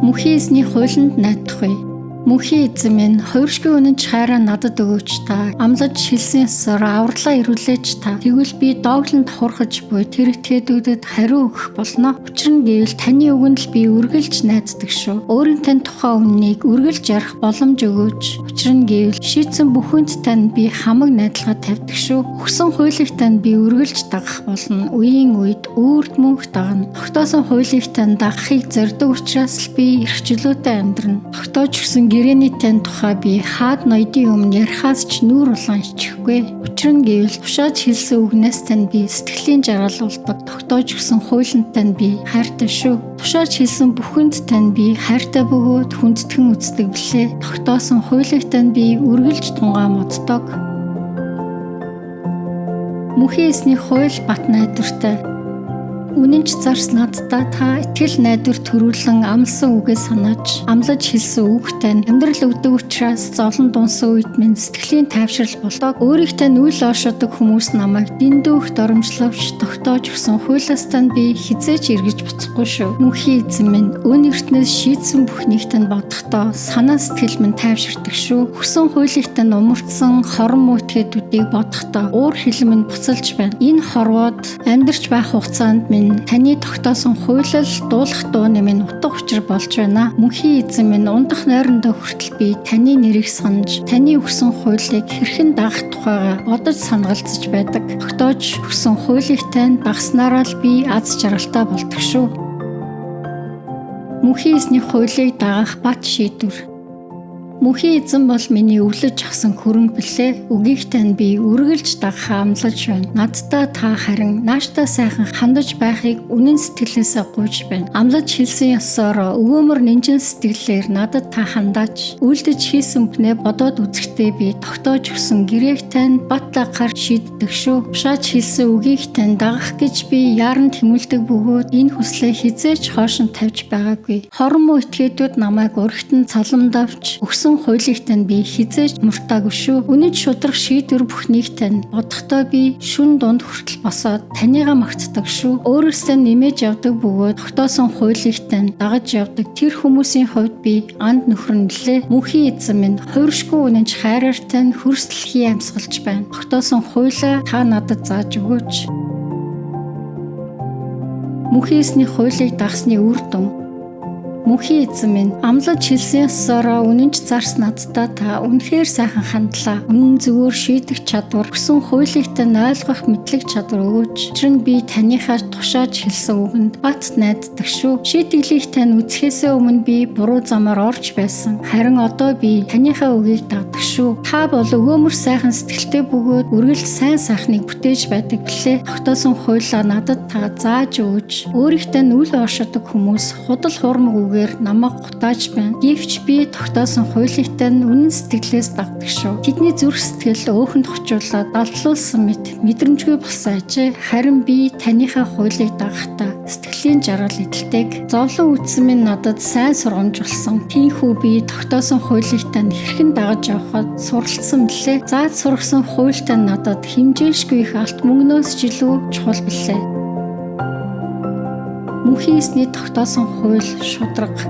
Мөнхийн эзний хуулинд найдах вэ. Мөнхийн эзэн минь, хувиршгүй үнэнч хайраа надад өгөөч та. Амлаж хэлсэн ёсоор авралаа ирүүлээч та. Тэгвэл би дооглон тохирхож буй тэр этгээдүүдэд хариу өгөх болно. Учир нь гэвэл таны үгэнд л би үргэлж найддаг шүү. Өөрийн тань тухай үннийг үргэлж ярих боломж өгөөч. Учир нь гэвэл шийдсэн бүхэнд тань би хамаг найдалгаа тавьдаг шүү. Өгсөн хуулийг тань би үргэлж дагах болно. Үеийн үед үрд мөнх дагна. Тогтоосон хуулийг тань дагахыг зорддог учраас л би эрх чөлөөтэй амьдрна. Тогтоож өгсөн гэрээний тань тухай би хаад ноёдын өмнө ярихаас ч нүүр улаан ичихгүй. Учир нь гэвэл тушааж хэлсэн үгнээс тань би сэтгэлийн жаргал болдог. Тогтоож өгсөн хуулинд тань би хайртай шүү. Тушааж хэлсэн бүхэнд тань би хайртай бөгөөд хүндэтгэн үздэг билээ. Тогтоосон хуулийг тань би үргэлж тунгаан боддог. Мөнхийн эзний хууль бат найдвартай. Үнэнч зарс наддаа та итгэл найдвар төрүүлэн амласан үгээ санааж, амлаж хэлсэн үг тань амьдрал өгдөг учраас зовлон дунсан үед минь сэтгэлийн тайвшрал болдог. Өөрийг тань үл ойшоодог хүмүүс намайг дэндүү их доромжловч тогтоож өгсөн хуулиас тань би хэзээ ч эргэж буцахгүй шүү. Мөнхийн эзэн минь, өн ертнөөс шийдсэн бүхнийг тань бодохдоо санаа сэтгэл минь тайвширдаг шүү. Өгсөн хуулийг тань умардсан хорон муу этгээдүүдийг бодохдоо уур хилэн минь буцалж байна. Энэ хорвоод амьдарч байх хугацаанд минь таны тогтоосон хуулил дуулах дууны минь утга учир болж байна. Мөнхийн эзэн минь, ундах нойрондоо хүртэл би таны нэрийг санаж, таны өгсөн хуулийг хэрхэн дагах тухайга бодож санагалзаж байдаг. Тогтоож өгсөн хуулийг тань дагснараа л би аз жаргалтай болдог шүү. Мөнхийн эзний хуулийг дагах бат шийдвэр. Мөнхийн эзэн бол миний өвлөж авсан хөрөнгө билээ. Үгийг тань би үргэлж дагах амлаж байна. Надтай та харин нааштай сайхан хандаж байхыг үнэн сэтгэлээсээ гуйж байна. Амлаж хэлсэн ёсоор өгөөмөр нинжин сэтгэлээр надад та хандаач. Үйлдэж хийсэн бүхнээ бодоод үзэхдээ би тогтоож өгсөн гэрээг тань бат дагахаар шийддэг шүү. Тушааж хэлсэн үгийг тань дагах гэж би яаран тэмүүлдэг бөгөөд энэ хүслээ хэзээ ч хойш нь тавьж байгаагүй. Хорон муу этгээдүүд намайг урагтан цалам давч өгсөн хуулийг тань би хэзээ ч муртаагүй шүү. Үнэнч шударга шийдвэр бүхнийг тань бодохдоо би шөнө дунд хүртэл босоод таныгаа магтдаг шүү. Өөрөөсөө нэмэж явдаг бөгөөд тогтоосон хуулийг тань дагаж явдаг тэр хүмүүсийн хувьд би анд нөхөр нь билээ. Мөнхийн эзэн минь, хувиршгүй үнэнч хайраар тань хөрс дэлхий амьсгалж байна. Тогтоосон хуулиа та надад зааж өгөөч. Мөнхийн эзний хуулийг дагасны үр дүн. Мөнхийн эзэн минь, амлаж хэлсэн ёсоороо үнэнч зарс надтай та үнэхээр сайхан хандлаа. Үнэн зөвөөр шийдэх чадвар, өгсөн хуулийг тань ойлгох мэдлэг чадвар өгөөч. Учир нь би таныхаа тушааж хэлсэн үгэнд бат найддаг шүү. Шийтгэлийг тань үзэхээсээ өмнө би буруу замаар орж байсан. Харин одоо би таныхаа үгийг дагдаг шүү. Та бол өгөөмөр сайхан сэтгэлтэй бөгөөд үргэлж сайн сайхныг бүтээж байдаг билээ. Тогтоосон хуулиа надад та зааж өгөөч. Өөрийнхөө үл ойшоодог хүмүүс худал хуурмаг үгээр намайг гутааж байна. Гэвч би тогтоосон хуулийг тань үнэн сэтгэлээс дагдаг шүү. Тэдний зүрх сэтгэл өөхөнд хочуулаад далдлуулсан мэт мэдрэмжгүй болсон ажээ. Харин би таныхаа хуулийг дагахдаа сэтгэлийн жаргал эдэлдэг. Зовлон үтсэн минь надад сайн сургамж болсон. Тийнхүү би тогтоосон хуулийг тань хэрхэн дагаж явахад суралцсан билээ. Зааж сургасан хууль тань надад хэмжээлшгүй их алт мөнгнөөс ч илүү чухал билээ. Мөнхийн эзний тогтоосон хууль шударга.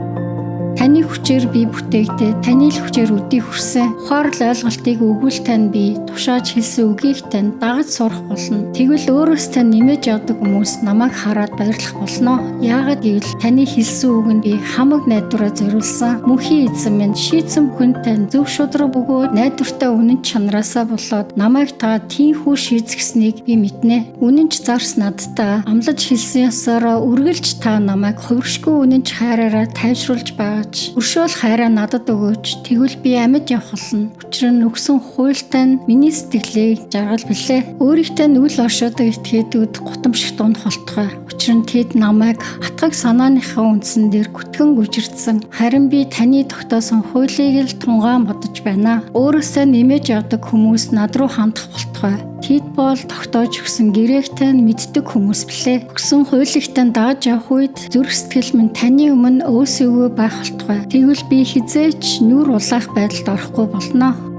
Таны хүчээр би бүтээгдээ, таны л хүчээр өдий хүрсэн. Ухаарлал ойлголтыг өгвөл тань би тушааж хэлсэн үгийг тань дагаж сурах болно. Тэгвэл өөрөөс тань нэмэж явдаг хүмүүс намайг хараад баярлах болно. Яагаад гэвэл таны хэлсэн үг нь би хамаг найдвараа зориулсан. Мөнхийн эзэн минь, шийдсэн бүхэнд тань зөв шударга бөгөөд найдвартай үнэн чанараасаа болоод намайг та тийнхүү шийдгэснийг би мэднэ. Үнэнч зарс надтай амлаж хэлсэн ёсоороо үргэлж та намайг хувиршгүй үнэнч хайраараа тайвшруулж байгаач. Өршөөл хайраа надад өгөөч. Тэгвэл би амьд явах болно. Учир нь өгсөн хууль тань миний сэтгэлийг жаргал билээ. Өөрийнхөө үл оршоодог этгээдүүд гутамшигт унах болтугай. Учир нь тэд намайг хатгаг санааныхаа үндсэн дээр гүтгэн гүжирдсэн. Харин би таны тогтоосон хуулийг л тунгаан бодож байна. Өөрөөсөө нэмэж явдаг хүмүүс над руу хандах болтугай. Тэд бол тогтоож өгсөн гэрээг тань мэддэг хүмүүс билээ. Өгсөн хуулийг тань дагаж явах үед зүрх сэтгэл минь таны өмнө өөсөвгүй байх болтугай. Тэгвэл би хэзээ ч нүүр улаах байдалд орохгүй болно.